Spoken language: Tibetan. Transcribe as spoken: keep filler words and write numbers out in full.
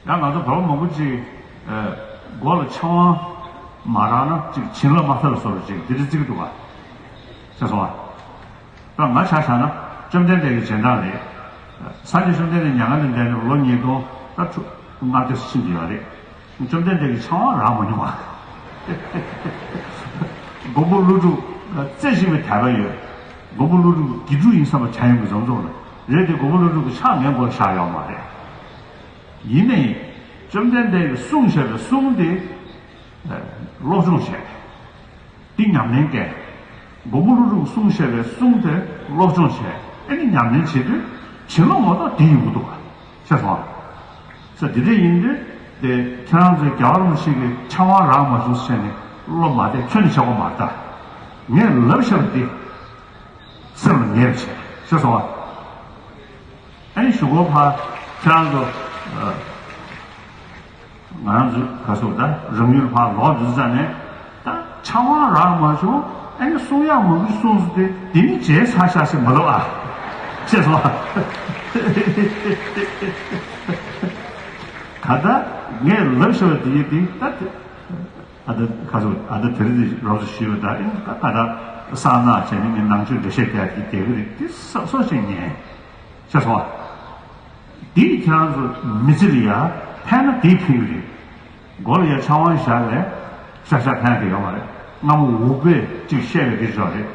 ཡང་ང་ཚོ་བོད་པ་མང་པོ་ཅིག་ཨ། མགོ་ལ་ཕྱག་དབང་མ་རག་ན་ཅིག་བྱིན་རླབས་མ་ཐར་ལ་སོགས་པ་ཅིག་འདི་འདྲ་བརྩི་གི་འདུག་ག་ཤེས་སོང་ང་། ད་ང་ཆ་བཞག་ན་བཅོམ་ལྡན་འདས་ཀྱི་རྗེས་འབྲང་རེད། སངས་རྒྱས་བཅོམ་ལྡན་འདས་མྱ་ངན་ལས་འདས་ནས་ལོ་ཉིས་སྟོང་ད་དྲུག་ལྔ་བརྒྱ་ཕྱིན་བསྡད་ཡོད་རེད། བཅོམ་ལྡན་འདས་ཀྱི་ཕྱག་དབང་རག་མ་མྱོང་བ། མགོན་པོ་ཀླུ་སྒྲུབ་རྩེ་ཞིང་བའི་དད་པ་ཡོད། མགོན་པོ་ཀླུ་སྒྲུབ་དགེ་ཕྲུག་ཡིན་བསམ་པ་བྱ་ཡོང་གི་འཛོམས་འཛོམས་ལ་རེད་དེ། མགོན་པོ་ཀླུ་སྒྲུབ་ཀྱི་ཕྱག་ངའི་མགོར་བཞག་ཡོད་མ་རེད། ཡིན་ནའི་བཅོམ་ལྡན་འདས་ཀྱིས་གསུངས་བཞག་པའི་གསུང་དེ་སློབ་སྦྱོང་བྱས། འདི་ཉམས་ལེན་བསྟེན། མགོན་པོ་ཀླུ་སྒྲུབ་གསུངས་བཞག་པའི་གསུང་དེ་སློབ་སྦྱོང་བྱས། ཨ་ནི་ཉམས་ལེན་བྱེད་དུས་བྱིན་རླབས་ངོ་ཐོག་དེ་ཡོང་གི་འདུག་ག་ཤེས་སོང་ང་། ས་དེ་འདྲ་ཡིན་དུས་དེ་ཁྱེད་རང་ཚོའི་རྒྱལ་བ་རིན་པོ་ཆེ་གི་ཕྱག་དབང་རག་མ་བྱུང་ཟེར་ནས་བློ་མ་བདེ་ཁྱོན་ནས་བྱེད་དགོས་མ་རེད་ད། ངས་ལབ་བཞག་པ་འདི་སེམས་ལ་ངེས་པ་བྱས། ཤེས་སོང་ང་། ཨ་ནི་གཞུག་གུ་ཕར་ཁྱེད་རང་ཚོ་ཨ། ང་རང་ཚོ་ག་ཚོད་ད་རང་ཡུལ་ཕར་ལོག་འདུག་ཙང་ནས་ད་ཕྱག་དབང་རག་མ་བྱུང་། ཨ་ནི་གསུང་ཡག་མང་པོ་གསུངས་སོང་སྟེ་དེ་ནི་བརྗེད་ཚར་ཤག་ཟེར་མ་ལབ་ཨ། ཤེས་སོང་ང་། ད་ལྟ་ངས་ལབ་བཞག་པ་དེ་ཡིན་དེ་ད་དེ། ཨ་ད་ཁ་སོ་ཨ་ད་དེ་རིང་འདི་རོབ་ཙམ་ཞུས་པ་ད་ཨིན་ད་ད་ད་གསང་སྔགས་བྱས་ནས་ངས་ནང་ཆོས་འགྲེལ་བཤད་རྒྱག་གི་བསྡད་ཀྱི་རེད། དེ་སོ་སོ་ཞིག་ཉན་ཤེས་སོང་ང་། དེ་ཁྱེད་རང་ཚོ་མི་ཚེ་ལ་ཡ་ཕན་ན་དེ་ཕན་གྱི་རེད། མགོ་ལ་ཡ་ཕྱག་དབང་བཞག་ལས་ཤག་ཤག་ཕན་གྱི་ཡོད་མ་རེད། སྔ་མོ་འུག་པས་ཅིག་བཤད་པའི་དེ་ཅོག་རེད།